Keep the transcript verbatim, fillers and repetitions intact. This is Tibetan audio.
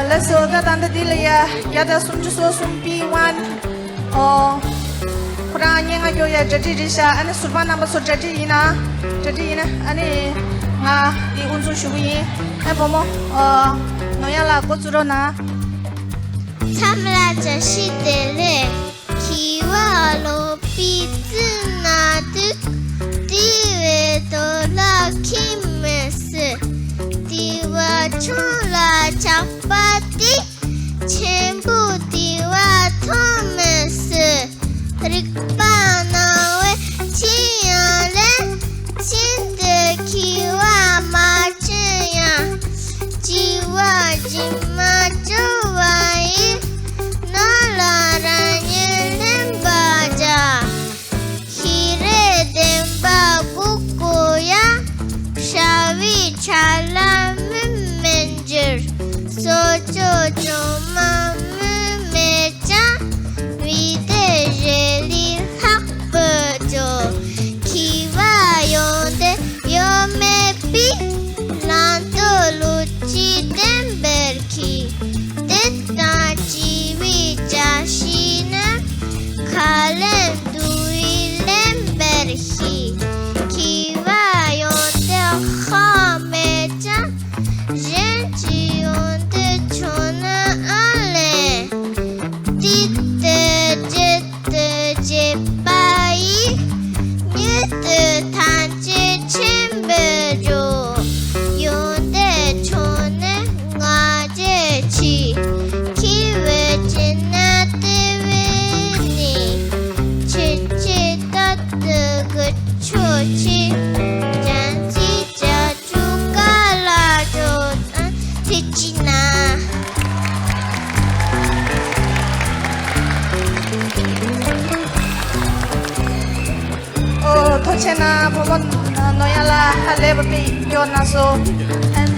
ལགས་སོ། ད་ད་ལྟ་འདི་ལ་ཡ་བརྒྱ་དང་སུམ་ཅུ་སོ་གསུམ་པི་ཝན། ཨོ། ཁོ་རང་སྙན་ངག་སྐྱོར་ཡ་གྲ་སྒྲིག་རེད་ཤག་ཨ་ནི་ཟུར་པ་རྣམ་པ་ཚོ་གྲ་སྒྲིག་ཡིན་ན། གྲ་སྒྲིག་ཡིན་ན་ཨ་ནི་ང་འདི་དབུ་འཛུགས་ཞུ་གི་ཡིན། ཨ་བུ་མོ། ཨོ། ནོར་གཡང་ལགས་འགོ་བཙུགས་རོགས་གནང་། མཚམས་ལ་བཀྲ་ཤིས་བདེ་ལེགས། ཁྱི་བ་ལོ་པི་ཙི་ན་དུག་དེ་བས་དོ་ལ་ཁྱི་མི་སྲིད། དེ་བ་ཆུང་ལ་ཆགས་པ་དེ། ཆེན་པོ་དེ་བ་མཐོང་མི་སྲིད། རིག་པ་རྣ་བས་ཅི་ཡང་ལེན། ཤིན་ཏུ་ཁྱི་བ་མ་བྱིན་ཡང་། སྐྱེ་བ་རྗེས་མ་སྐྱོ་བ་ཡིས། ནོར་ལ་རང་ཉིད་ལེན་པར་བྱ། ཤེས་རིག་ལྡན་པ་གུ་གུ་ཡ། ཤ་བའི་ཆ་ལ་མི་མི་འགྱུར། སོ་སོ་ཅོ་མ་མི་མེད་ཀྱང་། བའི་དེ་རེ་ལི་ལྷག་པོ་ཅོ། ཁྱི་བ་ཡོན་ཏན་ཡོད་མེད་པའི། བླང་དོར་ལུགས་ཀྱི་བདེན་པར་གྱིས། དེ་དང་སྐྱེ་བའི་བཀྲ་ཤིས་ནི། ཁ་ལེན་དུ་ཡིས་ལེན་པར་ཤེས། ཁྱི་བ་ཡོན་ཏན་ཁ་མེད་ཀྱང་། གཞན་གྱི་ཡོན་ཏན་ཆུང་ནི་ཨ་ལེ། དེ་ལྟར་རྒྱུད་དུ་སྐྱེས་པ་ཡིས། ཉིད་དུ་ཐམས་ཅད་མཁྱེན་པར་འགྱུར། ཡོན་ཏན་ཆུང་ནི་ང་རྒྱལ་ཆེ། ཁྱི་བས་བྱིན་ན་དེ་བས་ནི། ཆེ་ཆེ་ལྟར་དུ་གུ་ཆོ་ཆེ། ཅན་ཅི་ཅ་ཅུ་ཀ་ལ་ཅོ་ཙན་ཐི་ཅི་ན། ཨོ། ཐུགས་རྗེ་གནང་། བུ་མོ་ནོར་གཡང་ལགས་ཧ་ལས་པ་དཔེ་སྐྱོར་གནང་སོང་། ཨ་